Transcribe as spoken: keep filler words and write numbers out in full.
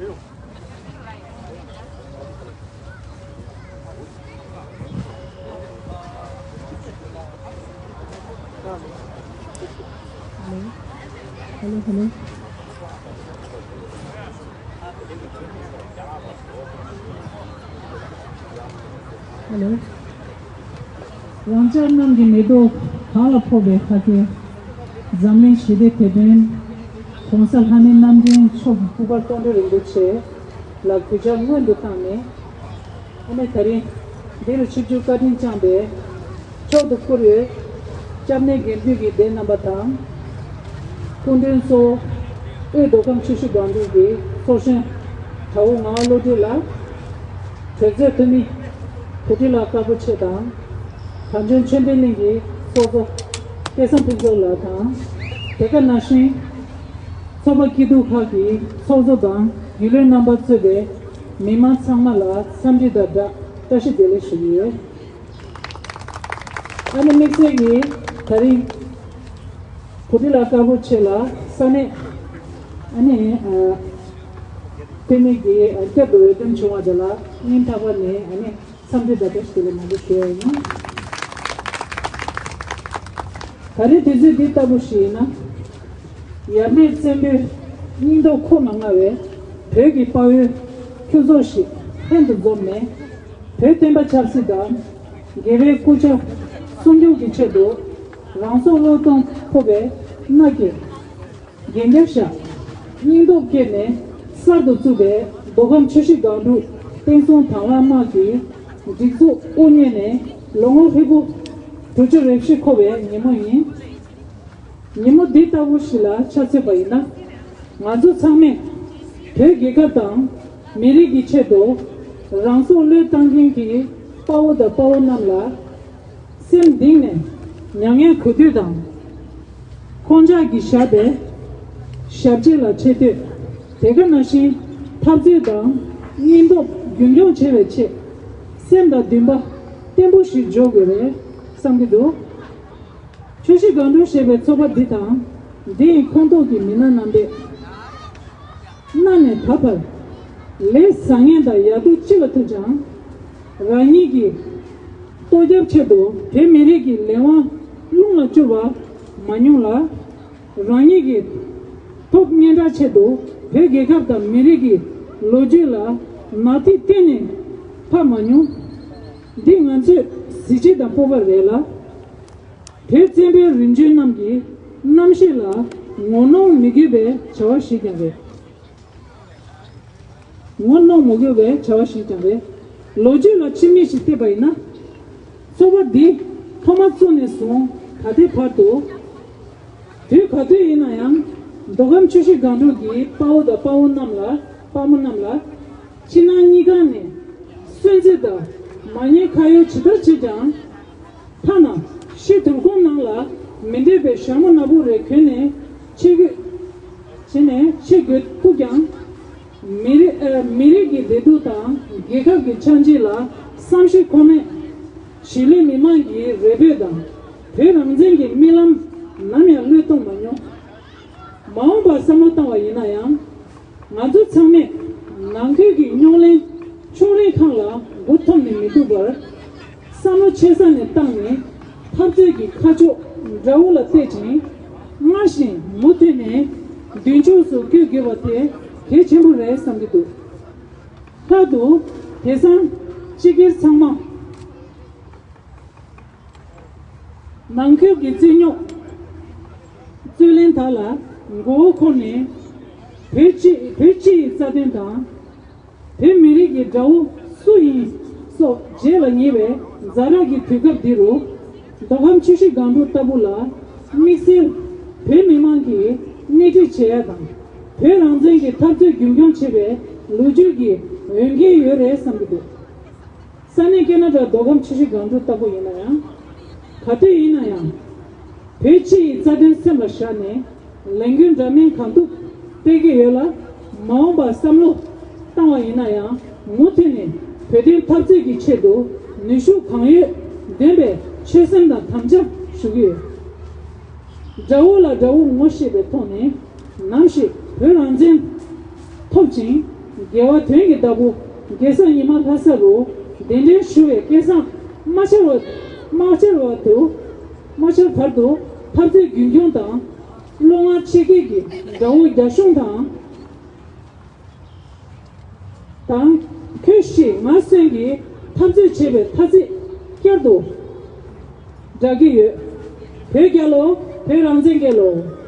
Hello, hello. Hello. རང་ཅག་རྣམས་ཀྱི་མེ་ཏོག་གང་ལ་ཕོག་པའི་ཁ་སྐད། འཛམ་གླིང་ཞི་བདེ་དེད་དཔོན། ༸གོང་ས་ལྷ་ནི་རྣམ་འདྲེན་མཆོག་སྐུ་པར་གཏོང་འགྲོ་རིན་པོ་ཆེ་ལ་གུས་ཕྱག་སྔོན་དུ་བཏང་ནས། ཨ་ནེ་ད་རིང་འདི་རུ་ཆིབས་བསྒྱུར་བཀའ་དྲིན་བསྐྱངས་པའི་མཆོག་ཏུ་བཀུར་འོས་སྐྱབས་གནས་དགེ་འདུན་གྱི་སྡེ་རྣམ་པ་དང་། སྐུ་མགྲོན་གཙོ་བོ་དབུས་མདོ་ཁམས་ཆུ་བཞི་སྒང་དྲུག་གི་ཚོགས་གཞོན་གྲྭ་བོ་ངག་དབང་བློ་གྲོས་ལགས། གྲོས་ཚོགས་འཐུས་མི་བུ་ཁྲིད་ལགས་དཀར་པོ་ཆེ་དང་། གངས་ལྗོངས་ཆོས་ལྡན་གླིང་གི་ཚོགས་གཙོ་སྐལ་བཟང་ཕུན་ཚོགས་ལགས་དང་། དེ་ག་ནང་བཞིན་ཚོགས་པ་སྐྱིད་སྡུག་ཁག་གི་ཚོགས་གཙོ་དང་རྒྱུན་ལས་རྣམ་པ་གཙོས་པའི་མི་མང་ཚང་མ་ལ་འཚམས་འདྲི་དང་སྦྲགས་བཀྲ་ཤིས་བདེ་ལེགས་ཞུ་གི་ཡོད། ཨ་ནི་དམིགས་བསལ་གྱིས་ད་རིང་བུ་ཁྲིད་ལགས་དཀར་པོ་ཆེ་ལ་ས་གནས་ཨ་ནི་ཨ་འཐུས་མི་གིས་བསྐྱར་དུ་འོས་འདེམས་བྱུང་བ་དེ་ལ་སྙིང་ཐག་པ་ནས་ཨ་ནི་འཚམས་འདྲི་དང་བཀྲ་ཤིས་བདེ་ལེགས་མང་པོ་ཞུ་ཡ་ཡིན། ད་རེས་དུས་ཚོད་འདི་ལྟ་བུ་ཞིག་ཡིན་ན། ཡབ་མེས་བཙན་པོའི་སྙིང་སྟོབས་ཁོག་ན་མངའ་བའི་བོད་ཀྱི་དཔའ་བོའི་ཁྱུ་ཚོགས་ཤིག་ལྷན་དུ་འཛོམས་ནས། བོད་བསྟན་པ་ཆབ་སྲིད་དང་། དགེ་བའི་སྐུ་ཕྱྭ་སྲུང་སྐྱོབ་ཀྱི་ཆེད་དུ། རང་སྲོག་བློས་གཏོང་ཕོད་པའི་མནའ་སྐྱེལ། རྒྱན་རྒྱ་བཞག་སྙིང་སྟོབས་བསྐྱེད་ནས་གསར་དུ་བཙུགས་པའི་མདོ་ཁམས་ཆུ་བཞི་སྒང་དྲུག་བསྟན་སྲུང་དང་བླངས་དམག་གི་སྒྲིག་འཛུགས་དབུ་བརྙེས་ནས་ལོ་ངོ་ཧྲིལ་པོ་དྲུག་ཅུ་རེ་བཞི་འཁོར་བའི་ཉིན་མོ་ཡིན། ཉིན་མོ་འདི་ལྟ་བུ་ཞིག་ལ་ཆ་མཚོན་པ་ཡིན་ན། ང་ཚོ་ཚང་མས་བོད་རྒྱལ་ཁབ་དང་མི་རིགས་ཀྱི་ཆེད་དུ་རང་སྲོག་བློས་བཏང་མཁན་གྱི་དཔའ་བོ་དང་དཔའ་བོ་རྣམས་ལ། སེམས་གཏིང་ནས་མྱ་ངན་གུས་འདུད་དང་། ཁོང་ཅག་གིས་བཞག་པའི་ཞབས་རྗེས་ལ་ཆེ་བསྟོད། དེ་ག་ནང་བཞིན་འཐབ་རྩོད་དང་སྙིང་སྟོབས་རྒྱུན་འཁྱོངས་བྱེད་པའི་ཆེད། སེམས་དང་འདུན་པ་བརྟན་པོ་ཞིག་འཇོག་དགོས་རེད་བསམ་གྱི་འདུག་ཆུ་བཞི་སྒང་དྲུག་ཞེས་པའི་ཚོགས་པ་འདི་དང་། འདི་ཡི་ཁོངས་གཏོགས་ཀྱི་མི་སྣ་རྣམ་པས། གནའ་ནས་ད་བར་ལས་བཟང་ངན་དང་ཡག་སྡུག་ཅི་ལ་ཐུག་ཀྱང་། རང་ཉིད་ཀྱི་ལྟོ་རྒྱབ་ཆེད་དུ་བོད་མི་རིགས་ཀྱི་ལས་དབང་རླུང་ལ་བསྐྱུར་བ་མ་མྱོང་ལ། རང་ཉིད་ཀྱི་ཐོབ་སྙན་གྲགས་ཆེད་དུ་བོད་རྒྱལ་ཁབ་དང་མི་རིགས་ཀྱི་ལོ་རྒྱུས་ལ་ནག་ཐིག་གཏན་ནས་ཕབ་མ་མྱོང་། འདི་ང་ཚོའི་གཟི་བརྗིད་དང་སྤོབས་པ་རེད་ལ། བོད་བཙན་པོའི་རིམ་བྱོན་རྣམས་ཀྱི་རྣམ་ཤེས་ལ་ངོ་གནོང་མི་དགོས་པའི་བྱ་བ་ཞིག་ཀྱང་རེད། ངོ་གནོང་མི་དགོས་པའི་བྱ་བ་ཞིག་ཀྱང་རེད། ལོ་རྒྱུས་ལ་ཕྱི་མིག་ཅིག་བལྟས་པ་ཡིན་ན། ཚོགས་པ་འདི་ཐོག་མ་བཙུགས་ནས་བཟུང་ད་ལྟའི་བར་དུ། དུས་ག་དུས་ཡིན་ན་ཡང་མདོ་ཁམས་ཆུ་བཞི་སྒང་དྲུག་གི་དཔའ་བོ་དང་དཔའ་བོ་རྣམས་ལ་དཔའ་མོ་རྣམས་ལ། ཕྱི་ནང་གཉིས་ཀ་ནས་གསོན་བརྗེ་དང་མ་ཉེས་ཁ་གཡོག་ཇི་ལྟར་བྱས་ཀྱང་། ཐ་ན་ཤི་དུར་ཁུང་ནང་ལ་མི་འདོད་པའི་ཞྭ་མོ་ནག་པོ་རེ་གོན་ནས་ཆས་གོས་བྱས་ནས་ཆས་གོས་ཕུད་ཀྱང་། མི་རིགས་ཨ་མི་རིགས་ཀྱི་བདེ་སྡུག་དང་རྒྱལ་ཁབ་ཀྱི་ཆགས་འཇིག་ལ་བསམ་ཤེས་ཁོམ་མེད། གཞིས་ལུས་མི་མང་གི་རེ་འབོད་དང་བོད་རང་བཙན་གྱི་རྨི་ལམ་ནམ་ཡང་བློས་གཏོང་མ་མྱོང་། མ་འོངས་པར་བསམ་བློ་བཏང་བ་ཡིན་ན་ཡང་། ང་ཚོ་ཚང་མས་ནང་ཁུལ་གྱི་རྙོག་གླེང་ཕྱོགས་རིས་ཁག་ལ་མགོ་འཐོམས་ནས་མི་ཐུག་པར། བསམ་བློ་ཆེ་ས་ནས་བཏང་ནས་འཐབ་རྩོད་ཀྱི་ཁ་ཕྱོགས་དགྲ་བོ་ལ་གཏད་ཅིང་། སྔར་བཞིན་མུ་མཐུད་ནས་མདུན་ཕྱོགས་སུ་བསྐྱོད་དགོས་པ་དེ་གལ་ཆེན་པོ་རེད་བསམ་གྱི་འདུག་ལྷག་ཏུ་དེང་སང་སྤྱི་སྒེར་ཚང་མ། ནང་ཁུལ་གྱི་རྩོད་རྙོག་རྩོད་གླེང་དག་ལ་མགོ་བོ་འཁོར་ནས། བོད་སྤྱི་བོད་སྤྱི་ཡི་རྩ་དོན་དང་། བོད་མི་རིགས་ཀྱི་དགྲ་བོ་སུ་ཡིན་སོགས་རྗེས་ལ་ཉེ་བའི་ཛ་དྲག་གི་དུས་སྐབས་འདི་རུ། མདོ་ཁམས་ཆུ་བཞི་སྒང་དྲུག་ལྟ་བུ་ལ་དམིགས་བསལ་བོད་མི་མང་གིས་སྣེ་ཁྲིད་བྱེད་ཡ་དང་། བོད་རང་བཙན་གྱི་འཐབ་རྩོད་རྒྱུན་འཁྱོངས་བྱེད་པའི་ལོ་རྒྱུས་ཀྱི་འོས་འགན་ཡོད་རེད་བསམ་གྱི་འདུག་ས་གནས་ཀེ་ན་ཌ་མདོ་ཁམས་ཆུ་བཞི་སྒང་དྲུག་ལྟ་བུ་ཡིན་ན་ཡང་། ག་དུས་ཡིན་ན་ཡང་། བོད་སྤྱི་ཡི་རྩ་དོན་སེམས་ལ་བཞག་ནས་ལས་འགུལ་འདྲ་མིན་གང་ཐུབ་སྤེལ་གྱི་ཡོད་ལ། མ་འོངས་པར་བསམ་བློ་བཏང་བ་ཡིན་ན་ཡང་མུ་མཐུད་ནས་བོད་དོན་འཐབ་རྩོད་ཀྱི་ཆེད་དུ་ནུས་ཤུགས་གང་ཡོད་ལྡན་པའི་ཆོད་སེམས་དང་དམ་བཅའ་ཞུ་གི་ཡོད། དགྲ་བོ་ལ་དགྲ་བོ་ངོ་ཤེས་པའི་ཐོག་ནས་ནམ་ཞིག་བོད་རང་བཙན་ཐོབ་ཅིང་ རྒྱལ་བ་དོན་གྱི་བདག་པོ་རྒྱལ་སྲས་ཉི་མ་ལྷ་ས་རུ་གདན་འདྲེན་ཞུ་བའི་སྐལ་བཟང་མ་འཆར་བ་མ་འཆར་བར་དུ་མ་འཆར་བར་དུ་འཐབ་རྩོད་རྒྱུན་འཁྱོངས་དང་བློ་ངར་ཆེ་བསྐྱེད་ཀྱི་དགྲ་བོ་རྒྱ་གཞུང་དང་། དང་། ཁྱོད་ཤི་ང་གསོན་གྱི་འཐབ་རྩོད་བྱེད་པའི་ཐ་ཚིག་བསྐྱར་དུ་བསྒྲགས་ཀྱི་ཡོད། བོད་རྒྱལ་ལོ། བོད་རང་བཙན་རྒྱལ་ལོ།